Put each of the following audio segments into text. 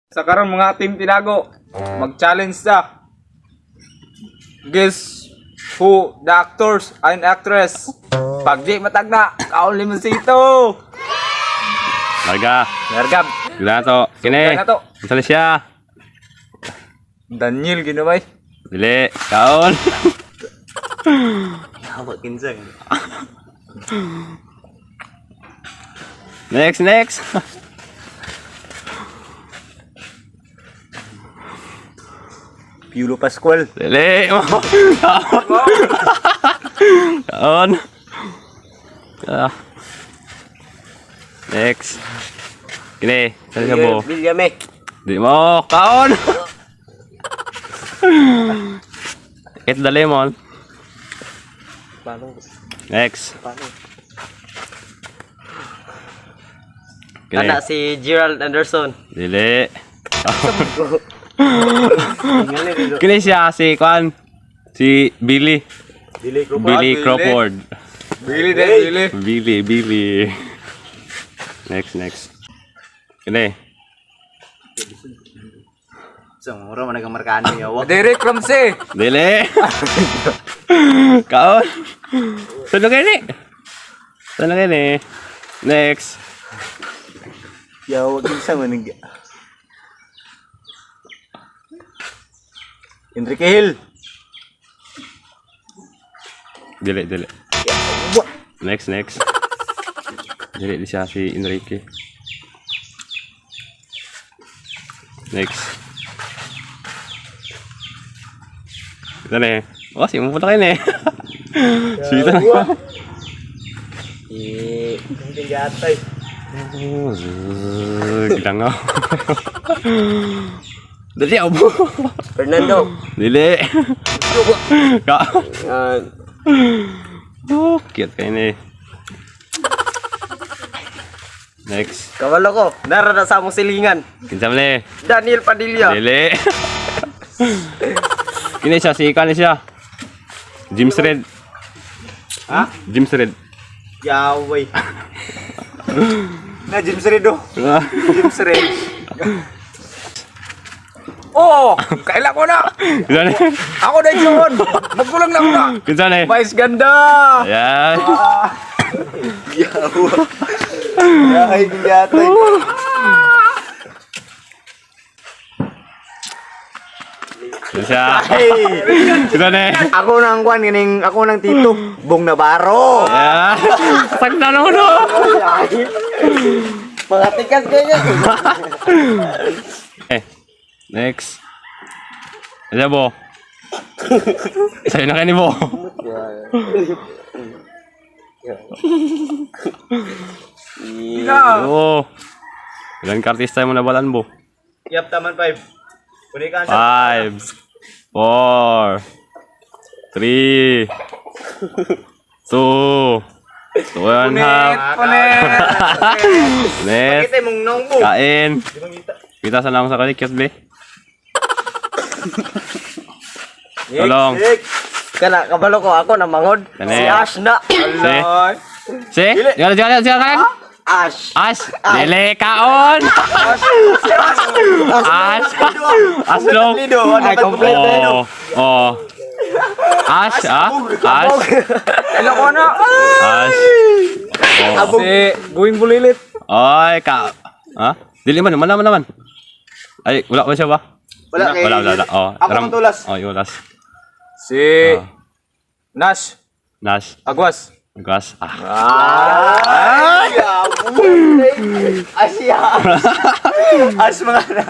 Sa karon mga team tinago, mag-challenge ta. Guess who the actors and actress. Pag di matagna, kaon limonsito. Larga. Largab. Gila to. Kini. Gila na to. Unsa ni siya? Daniel ginamay. Dili. Kaon. Hawa kinsa. Next, next. Piolo Pascual. Dili. Kaon. Ah. Next. Kini. Unsa ni siya bo? William eh. Di mo. Kaon. Eat the lemon. Paano? Next. Paano? Kini. Ana si Gerald Anderson. Dili. Kini siya si Kwan. Si Billy. Dili ko Billy Billy. Crawford. Billy din, Billy. Billy, Billy. Next, next. Kini. Sa mura man nagamarkano yawa. Derek Ramsey. Dili. Kaon. Sino kini? Sino kini? Next. Yawa kinsa man nag Enrique Hill. Dili, dili. Next, next. Dili di siya si Enrique. Next. Ito na eh. Oh, si mo pala kayo na eh. Sweet na. Si Gatay. Oh, Gilang ako. Dali, abo. Fernando. Dili. Ka. Ah, Oh, cute kayo na eh. Next. kabalo ko. Nara na sa among silingan. Kinsa man eh. Daniel Padilla. Dili. Kini siya, si Kani siya. James Red. Ha? James Red. Yaway. Na James Redo. James Red. Oo, kaila ko na. Kinsa ni? Ako na yun. Magkulang na ako na. Kinsa ni? Mais ganda. Ayan. Yawa. Ay, gatay. Kinsa siya? Hey, Kinsa ni? ako nang kwan kining ako nang tito, Bong Navarro. Ayan. Sakta na no. Mga tikas kayo. Eh. Next. Ayan bo. Sa'yo na kayo ni Bo. Ila. Oo. Ilan ka artista mo nabalan bo? Yap taman 5. Puni ka sa 5, 4, 3, 2, 2 and a half. Punit, punit. Net. Kita mong nong mo. Kain. Kita sa lang sa kalikit, be. Tulong. Kana kabalo ko ako na mangod. Kani. Si Ash na. Si. Ay. Si. Jala, jala, jala, kain. Ash. As. Dili, kaon. As. As long. Lido, ano Ay, complete. Oh. Oh. As, ah. As. Kaila ko na. As. Oh. Si Going Bulilit. Ay, ka. Ha? Dili man, man naman naman. Ay, wala ba siya ba? Wala kay. Wala, wala, wala. Oh, Ako ang tulas. Oh, iulas. Si Nash Nas. Aguas. Gas. Ah. Ay, Asya. As mga na.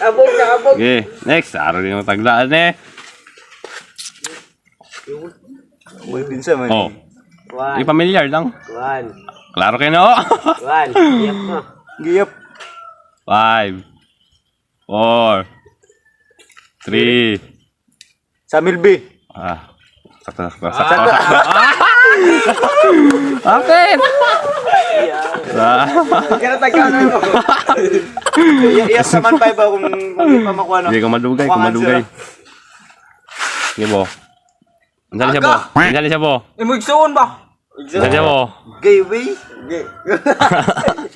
Abog na abog. Okay, next. Araw din yung taglaan eh. Uy, pinsa man. Oh. One. Di familiar lang. One. Klaro kayo no? One. Iyap na. Giyap. 5, 4, 3, Samil B. Ah. Sakto, sakto, sakto, sakto. Ah! Bakit? Ah. Kaya tagka na mo. Iyas sa man 5 kung hindi pa makuha no. Hindi ko madugay, kung madugay. Sige bo. Unsa ni siya bo? Unsa ni siya bo? Imigsuon ba? Unsa siya bo? Gay way.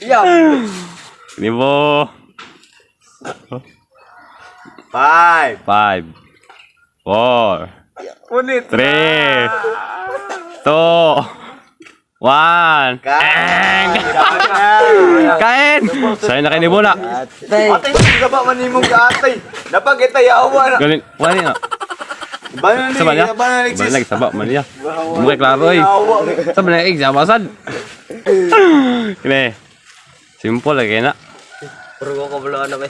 Iyap. Sige bo. Five. 5, 4, Punit. 3, 2, 1. Kain. Kain! Sayo na kayo ni Bula. Atay, sige ba man imong kaatay? Napagita yawa na. Galing. Wala niya. Ba na Sa ba niya? Ba na Alexis? Ba na saba man niya. Mukha klaro eh. Sa ba na exam asad? Kini. Simple lagi na. Puro ko kabalo na ba.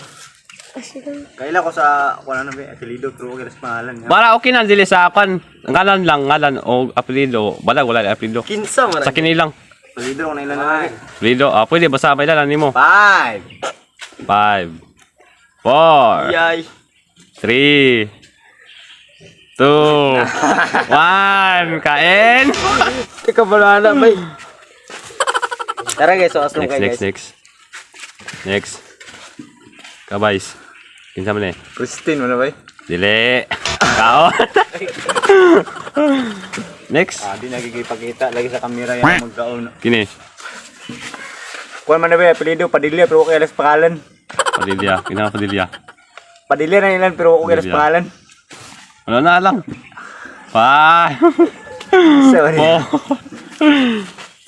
Kaila ko sa kuan ano ba apelyido pero wala sa pangalan niya. Para okay na dili sa kan. Ngalan lang, ngalan o apelyido. Wala wala na apelyido. Kinsa man. Sa kinilang. Apelyido ko na ilan na. Apelyido, ah, pwede basta may lalan nimo. Five. 5, 4, Yay. 3, 2, 1. Kain! Teka bala na ba. Tara guys, so aslong Next, kay next, guys. next. Next. Kabays. Kinsa man eh? Christine, wala ba eh? Dili. Kaon. Next. Ah, di nagigipakita lagi sa kamera yan magkaon. Kini. Kuan man na ba apelyido Padilla pero wala sa pangalan. Padilla. Kina Padilla. Padilla na ilan pero wala sa Padilla. pangalan. Wala na lang. 5, Sorry. 4,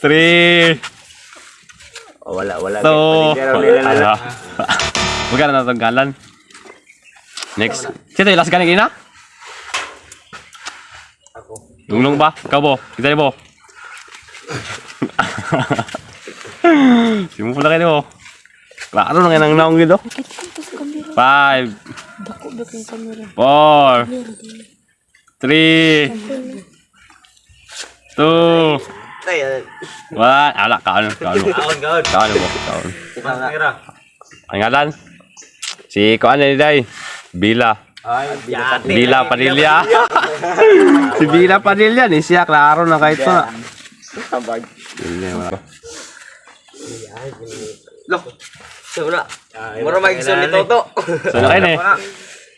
3, Oh, wala wala. 2, Padilla na ilan na. Magkano na itong galan? Next. Sino yung last galing ina? Ako. Lunglong ba? Ikaw bo? Kita bo? Simo pala kayo bo. Klaro na kayo ng naong gito. 5, 4, 3, 2, Ay, 1. Ala, kaano, kaano. Kaon kaon. Kaano bo? Kaon. Kamera. Ang ngalan? Si kuan ni Day. Bila. Ay, Yate. Bila Padilla. Si Bila Padilla ni siya klaro na kahit na. Tambag. Hindi wala. Lo. So na. Mura maigsoon ni Toto. So na kayo eh.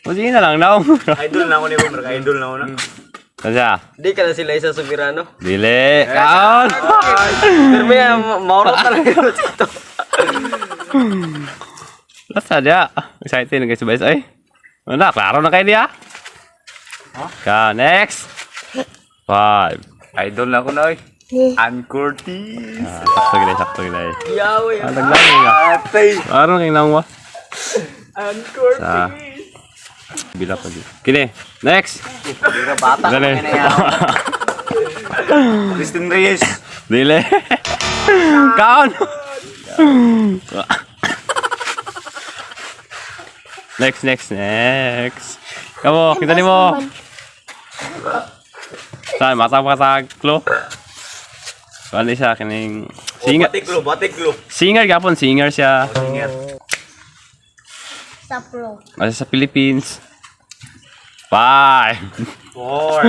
O sige na lang naong. Idol na ako ni Boomer, idol na ako na. Kasi Di ka na sila isa soberano. Dili. Kaon. Pero may mauro talaga dito. Lasa dia. Excited na guys ba ay. Wala, klaro na kayo niya. Ka next. 5. Idol na ako na eh. Ann Curtis. Ah, sakto gilay, sakto gilay. Yaw, yaw. Ah, taglaan niya. Atay. Klaro na kayo naong wa. Ann Curtis. Sa bila pa di. Kini, next. Pero bata Dali. Christine Reyes. Dili. Kaon. Next, next, next. Kamo, kita nimo. Saan mata pa sa klo? Kuan siya kining singer. Batiklo, batiklo. Singer gapon, singer siya. Singer. Sa pro. Nasa sa Philippines. 5. Four.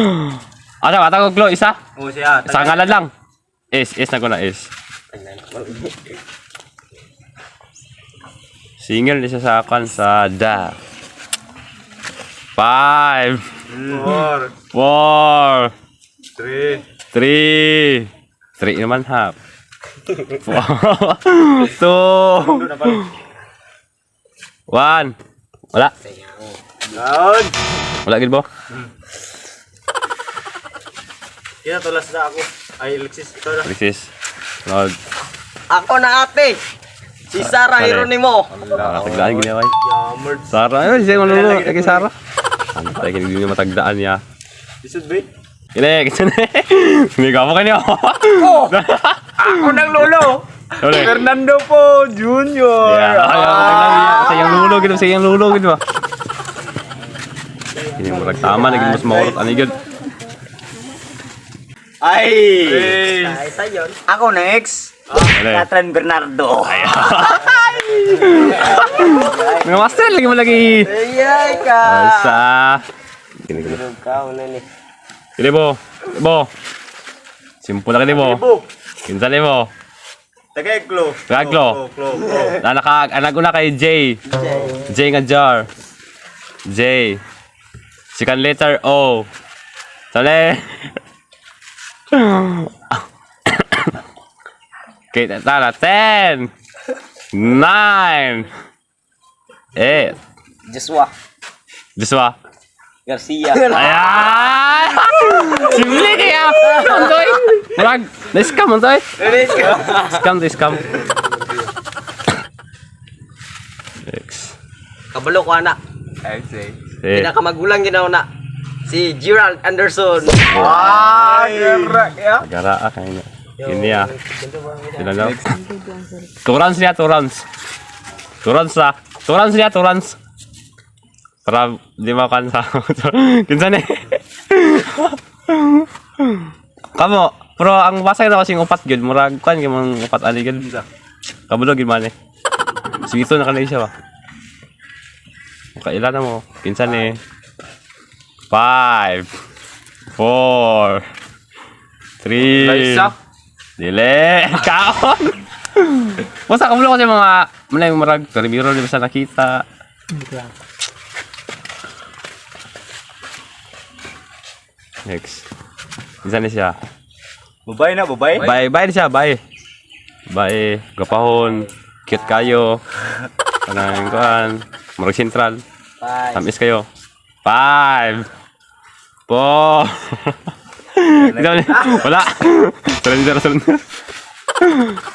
Asa mata ko klo isa? Oh, siya. Sa ngalan lang. Is, is na ko na is. Singer ni siya sa kan sa da. 5, Four. 4, Three. 3, 3 naman half. 4, 2, Doon na pala. 1. Wala. Down. Wala gid bo. Kita tulas sa ako. Ay, Alexis. Ito na. Alexis. Lord. Ako na ate. Si Sarah Sorry. Heronimo. Ah, tagdaan gini ay. Yammer. Sarah, ay siya manulo kay Sarah. Antay kini di na matagdaan niya. Isod ba? Kini, kini. Hindi ka mo kanyo. Oh! Ako ng lolo. Lolo. Fernando po Junior. Yeah, ay, ay, sa iyang lulo gid, sa iyang lulo gid ba. Kini murag tama na gid mas maurot ani gid. Ay! Ay, sayon. Ako next. Dali. Catherine Bernardo. Mga master lagi mo lagi. Ayay ka. Sa. Kini kini. Ikaw na ni. Kini bo. Bo. Simple lang kini bo. Bo. Kinsa ni bo? Tagaglo. Tagaglo. Klo, klo, klo. Na naka anag una kay J. J nga jar. J. Second letter O. Sale. Okay, tara. 10, 9, Eight. Joshua Joshua. Garcia. Ayan! Simple kaya! Ontoy! Murag, na-scam, ontoy! Scam to scam. Next. Kabalo ko ana. Ay, say. Eh. Pinakamagulang ginaw na. Si Gerald Anderson. Ah, gerak ya. Agara ah, kaya niya. Ini ah. Sila lang. 2 rounds niya, 2 rounds. 2 rounds ah. 2 rounds niya, 2 rounds. Para di makansa. Kinsa ni? Kamo, pero ang basay na kasing upat gyud, murag kuan gyud mong upat ani gyud. Kabulo gyud man eh. Sige ito na kanay siya ba. Kaila na mo. Kinsa ni? Five. Four. Three. Laisa. Dili. Kaon. Basta kabulo kasi mga malay murag karibiro di ba sa nakita. Next. Isa ni siya. Babay na, babay. Bye, bye ni siya, bye. Bye, gapahon. Cute kayo. Kanang kuan, murag sentral. Bye. Tamis kayo. Five. Four. Wala. Surrender, surrender.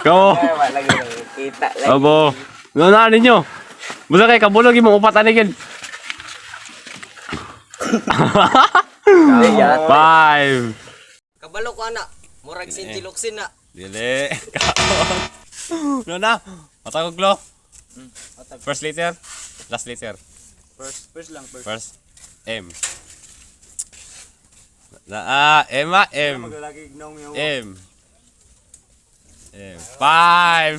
Go. Wala lagi kita lagi. Abo. Ano na ninyo? Basta kay kabulog imong upat ani gid. Five. Kabalo ko ana. Murag si Tiloksin na. Dili. Kaon. No na. Matagog lo. First letter. Last letter. First lang, first. First. M. Na ah, M ah, M. Magalagi ignaw yung M. M. Five.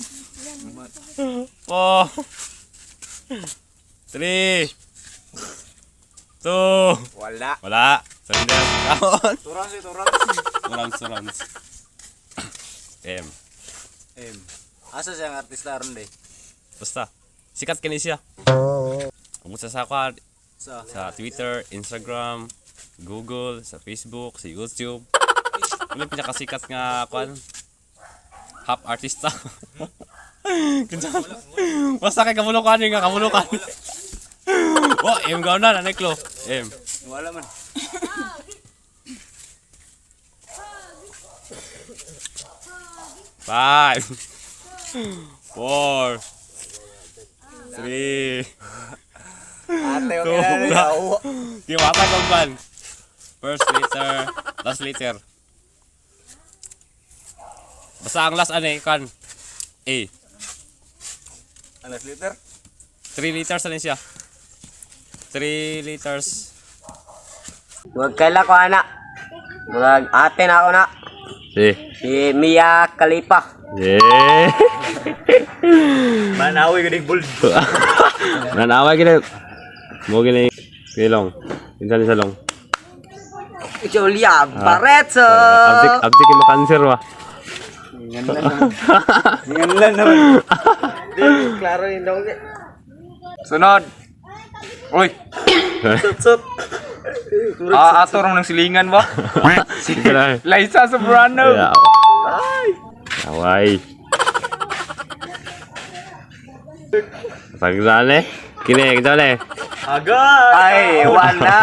Four. Three. Two. Wala. Wala. Surrender. Kaon. 2 rounds, eh, 2 rounds. 2 rounds, 2 rounds. M. M. Asa siya ang artista ron de? Basta. Sikat kini siya. Abot sa sakwa Sa sa Twitter, Instagram, Google, sa Facebook, sa YouTube. Ano yung pinakasikat nga kwan? Half artista. Kinsa? Basta kay kabulukan nga kabulukan. Wa, M gaw na nanay klo. M. Wala man. Five. Four. Three. Ate, Two. okay na. Di mata kong kwan. First letter, last letter. Basta ang last ano eh, kwan. A. Ang last letter? 3 liters ano siya? 3 liters. Murag kaila ko ana. Murag ate na ako na. Si. Si Mia Khalifa. Yeah. Manawi ganing bold. Nanaway gina. Mo gina. Silong. Pinsan sa long. Julia Barreto. Abdik abdik yung makanser ba. Nganlan naman. Klaro yung dong. Sunod. Uy. Sut. Ah, ato rong ng silingan ba? Sige na. Liza Sobrano. Yeah. Away. Tagsaan eh. Kini, kita ulit. Agay! Ay, wala.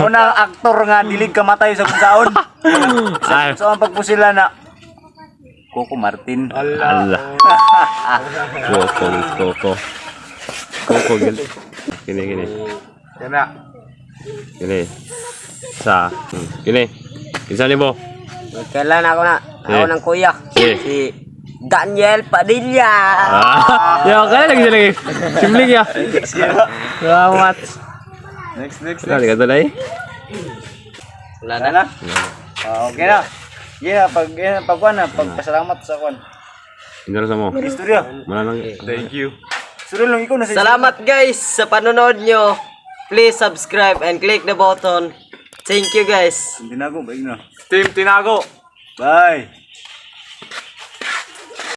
Una ang aktor nga dilig kamatay sa kunsaon. Ay, Sa ang pagpusila na Coco Martin. Allah. Coco, Coco. Coco, gil. Kini, kini. Kana. Kini. Sa. Kini. Isa ni bo. Murag kaila na ako na. Ako Eh. ng kuya. Eh. Si Daniel Padilla. Ah, ya, kaya lagi sila lagi. Simple ya. Salamat. Next, next, Wala, next. ka tulay. Wala na. Na? Ah, okay na. Yeah, pag yeah, pag kuan na, pagpasalamat sa kuan. Inaro sa mo. Istorya. Wala nang. Thank you. Istorya lang ikaw na sa Salamat guys sa panonood nyo. Please subscribe and click the button. Thank you guys. Hindi na ako, bye na. Team Tinago. Bye.